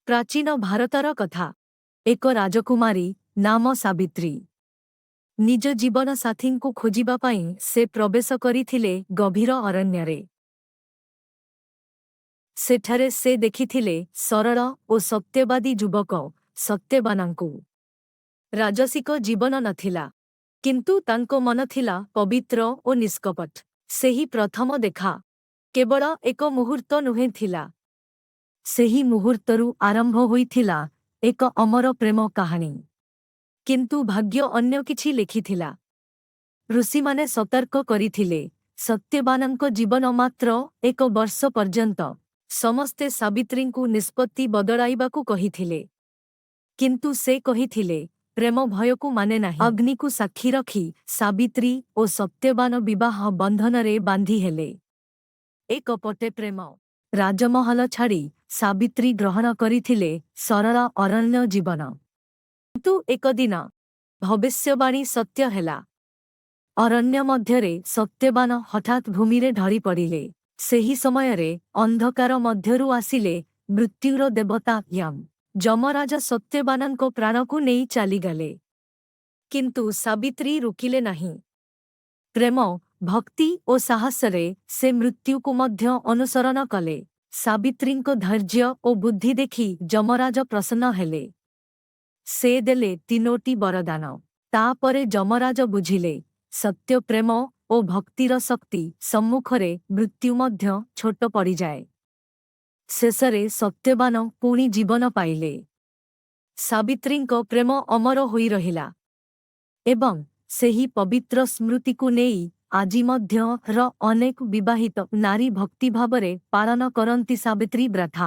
ପ୍ରାଚୀନ ଭାରତର କଥା। ଏକ ରାଜକୁମାରୀ, ନାମ ସାବିତ୍ରୀ। ନିଜ ଜୀବନ ସାଥୀଙ୍କୁ ଖୋଜିବା ପାଇଁ ସେ ପ୍ରବେଶ କରିଥିଲେ ଗଭୀର ଅରଣ୍ୟରେ। ସେଠାରେ ସେ ଦେଖିଥିଲେ ସରଳ ଓ ସତ୍ୟବାଦୀ ଯୁବକ ସତ୍ୟବାନଙ୍କୁ। ରାଜସିକ ଜୀବନ ନଥିଲା, କିନ୍ତୁ ତାଙ୍କ ମନ ଥିଲା ପବିତ୍ର ଓ ନିଷ୍କପଟ। ସେହି ପ୍ରଥମ ଦେଖା କେବଳ ଏକ ମୁହୂର୍ତ୍ତ ନୁହେଁ ଥିଲା। ସେହି ମୁହୂର୍ତ୍ତରୁ ଆରମ୍ଭ ହୋଇଥିଲା ଏକ ଅମର ପ୍ରେମ କାହାଣୀ। କିନ୍ତୁ ଭାଗ୍ୟ ଅନ୍ୟ କିଛି ଲେଖିଥିଲା। ଋଷିମାନେ ସତର୍କ କରିଥିଲେ, ସତ୍ୟବାନଙ୍କ ଜୀବନ ମାତ୍ର ଏକ ବର୍ଷ ପର୍ଯ୍ୟନ୍ତ। ସମସ୍ତେ ସାବିତ୍ରୀଙ୍କୁ ନିଷ୍ପତ୍ତି ବଦଳାଇବାକୁ କହିଥିଲେ। କିନ୍ତୁ ସେ କହିଥିଲେ, ପ୍ରେମ ଭୟକୁ ମାନେ ନାହିଁ। ଅଗ୍ନିକୁ ସାକ୍ଷୀ ରଖି ସାବିତ୍ରୀ ଓ ସତ୍ୟବାନ ବିବାହ ବନ୍ଧନରେ ବାନ୍ଧି ହେଲେ। ଏକ ପଟେ ପ୍ରେମ। ରାଜମହଲ ଛାଡ଼ି ସାବିତ୍ରୀ ଗ୍ରହଣ କରିଥିଲେ ସରଳ ଅରଣ୍ୟ ଜୀବନ। କିନ୍ତୁ ଏକ ଦିନ ଭବିଷ୍ୟବାଣୀ ସତ୍ୟ ହେଲା। ଅରଣ୍ୟ ମଧ୍ୟରେ ସତ୍ୟବାନ ହଠାତ୍ ଭୂମିରେ ଢଳି ପଡ଼ିଲେ। ସେହି ସମୟରେ ଅନ୍ଧକାର ମଧ୍ୟରୁ ଆସିଲେ ମୃତ୍ୟୁର ଦେବତା ୟମ। ଯମରାଜ ସତ୍ୟବାନଙ୍କ ପ୍ରାଣକୁ ନେଇ ଚାଲିଗଲେ। କିନ୍ତୁ ସାବିତ୍ରୀ ରୁକିଲେ ନାହିଁ। ପ୍ରେମ, ଭକ୍ତି ଓ ସାହସରେ ସେ ମୃତ୍ୟୁକୁ ମଧ୍ୟ ଅନୁସରଣ କଲେ। ସାବିତ୍ରୀଙ୍କ ଧୈର୍ଯ୍ୟ ଓ ବୁଦ୍ଧି ଦେଖି ଯମରାଜ ପ୍ରସନ୍ନ ହେଲେ। ସେ ଦେଲେ ତିନୋଟି ବରଦାନ। ତାପରେ ଯମରାଜ ବୁଝିଲେ, ସତ୍ୟ ପ୍ରେମ ଓ ଭକ୍ତିର ଶକ୍ତି ସମ୍ମୁଖରେ ମୃତ୍ୟୁ ମଧ୍ୟ ଛୋଟ ପଡ଼ିଯାଏ। ଶେଷରେ ସତ୍ୟବାନ ପୁଣି ଜୀବନ ପାଇଲେ। ସାବିତ୍ରୀଙ୍କ ପ୍ରେମ ଅମର ହୋଇ ରହିଲା ଏବଂ ସେହି ପବିତ୍ର ସ୍ମୃତିକୁ ନେଇ ଆଜି ମଧ୍ୟ ର ଅନେକ ବିବାହିତ ନାରୀ ଭକ୍ତିଭାବରେ ପାଳନ କରନ୍ତି ସାବିତ୍ରୀ ବ୍ରତ।